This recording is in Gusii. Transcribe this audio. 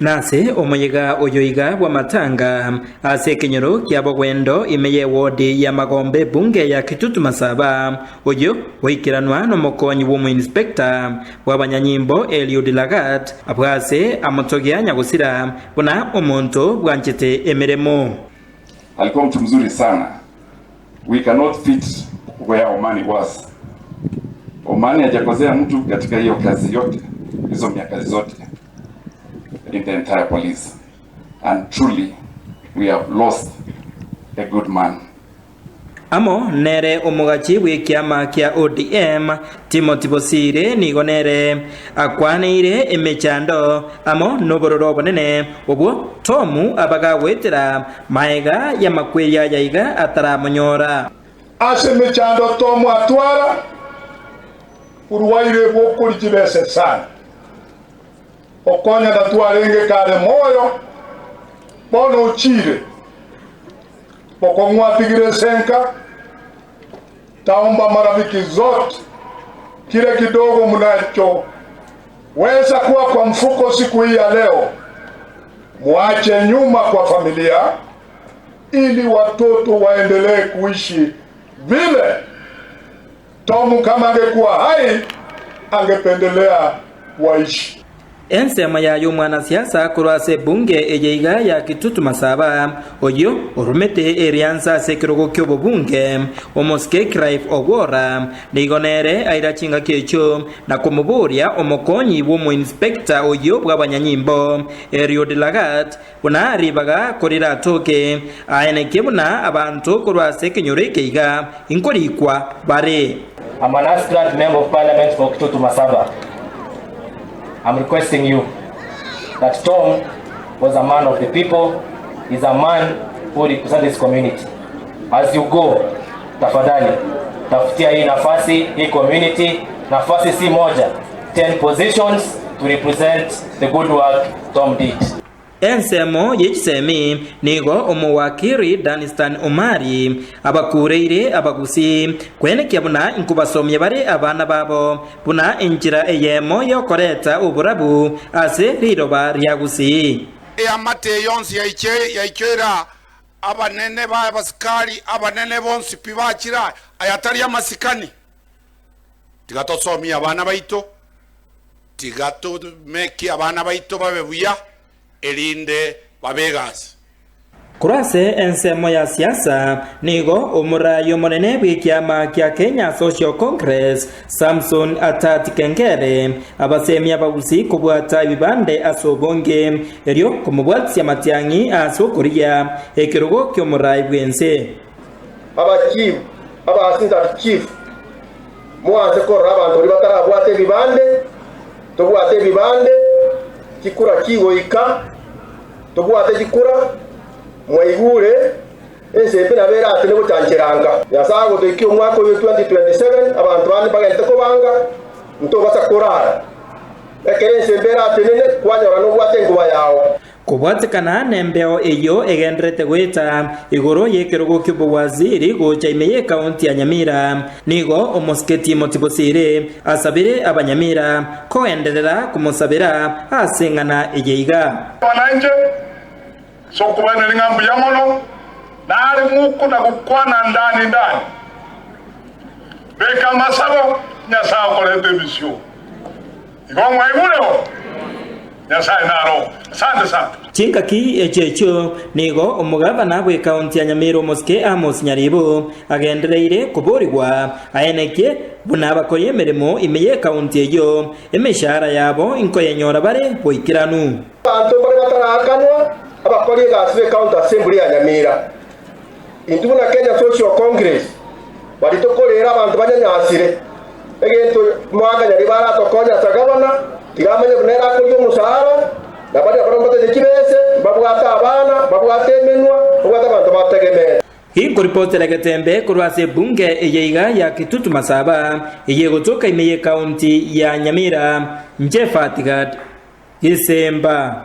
Nase omoyega oyo iga bw'amatanga ase ekenyoro kia Bogwendo ime y'ewodi ya Magombe ebunge ya Kitutu Masaba, oyio goikeranwa nomokonyi bw'omoinspector bw'abanyanyimbo Eliud Lagat abwo ase amotogia nyagosira buna omonto bwanchete emeremo. Alikuwa mtu mzuri sana. We cannot fit where Omani was. Omani hajakosea mtu katika hiyo kazi yote, hizo miaka zote in the entire police. And truly we have lost a good man. Amo nere omogachi bw'ekiama kia ODM, Timothy Bosire nigo nere akwaneire emechando amo nobororo obonene obwo Tom abagagoetera maega y'amakweri aya iga ataramonyora. Ase emechando Tom atwara orwaire bw'okoria chibesa sana. Okonya tatwarenge kare moyo, bono ochiire. Bokong'u atigire esenka, taomba marafiki zote, kile kidogo mnacho weza kuwa kwa mfuko siku hii ya leo, muache nyuma kwa familia ili watoto waendelee kuishi vile Tomu kama angekuwa hai angependelea waishi. Ensemo yaye omwanasiasa korwa ase ebunge eye iga ya Kitutu Masaba, oyio orumete eriansa ase ekerogo ki'obobunge, omosike Clive Ogwora, nigo nere aira chingaki echio na komoboria omokonyi bw'omoinspector oyio bw'abanyanyimbo, Eliud Lagat, buna ribaga koriratoke, aenekie buna abanto korwa ase ekenyoro eke iga inkorikwa bare. I'm an aspirant member of parliament for Kitutu Masaba. I'm requesting you that Tom was a man of the people, he's a man who represents his community. As you go, tafadhali tafutia hii nafasi hii community, nafasi si moja, 10 positions to represent the good work Tom did. Ensemo ye chisemi nigo omowakiri Danstan Omari abakureire abagusii kwenekia buna inkobasomia bare abana babo buna enchera eyemo yokoreta oborabu ase riroba ria Gusii. Eamate eye yonsi yaichoire abanene b'abasikari abanene bonsi pi bachire aya, aya tari amasikani. Tiga tosomie abana baito, tiga tomekie abana baito babe buya, erinde babe egasi. Korwa ase ensemo ya siasa, nigo omoraai omonene bw'ekiama kia Kenya Social Congress, Samson Atati Kengere, abasemia abagusii kobwata ebibande ase obonge, erio komobwatisia Matiang'i ase okorigia ekerogo ki'omoraai bw'ense. Abachief, aba assistant chief, mwanse korora abanto baria batarabwate ebibande, tobwate ebibande, chikura chigoika, tobwate chikura, mwaigure, ense embe nabo eratene gochanchera anga. Nyasae agotoikia omwaka oyo 2027, abanto bande mbagente kobanga, ntobasa korara. Ekero ense embe eratenene, kwanyora nobwate enkuba yao. Kobwatekana nembeo eyio egendererete goeta igoro y'ekerogo ki'obowaziri gocha ime y'ekaunti ya Nyamira, nigo omosike Timothy Bosire asabire abanyamira kogenderera komosabera ase eng'ana eye iga. Nainche ase okobaeneria ng'a mbuya mono, nare moko na gokwana ndani ndani. Beka amasabo, Nyasae okorete ebisio. Igo mwaigureo? Nyasae naro. Asante sana. Chingaki echio echio nigo omogavana bw'ekaunti ya Nyamira omosike Amos Nyaribo agendereire koborigwa aenekie buna abakori emeremo ime y'ekaunti eyio emeshahara yabo inkoyenyora bare boikeranu. Abanto mbare bataraakanwa abakori egasi b'Ecounty Assembly ya Nyamira. Intwe buna Kenya Social Congress baria tokoreera abanto banyanyasire egento moakanya riba aratokonye ase gavana tiga amanye buna ere akoria omosaara na baria barabwo mbatete chibese mbabwate abana mbabwate emenwa mbabwate abanto bategemeete. Inkoripotera egetembe korwa ase ebunge eye iga ya Kitutu Masaba, eye egotoka ime y'ekaunti ya Nyamira, Nche Fatgad Gisemba.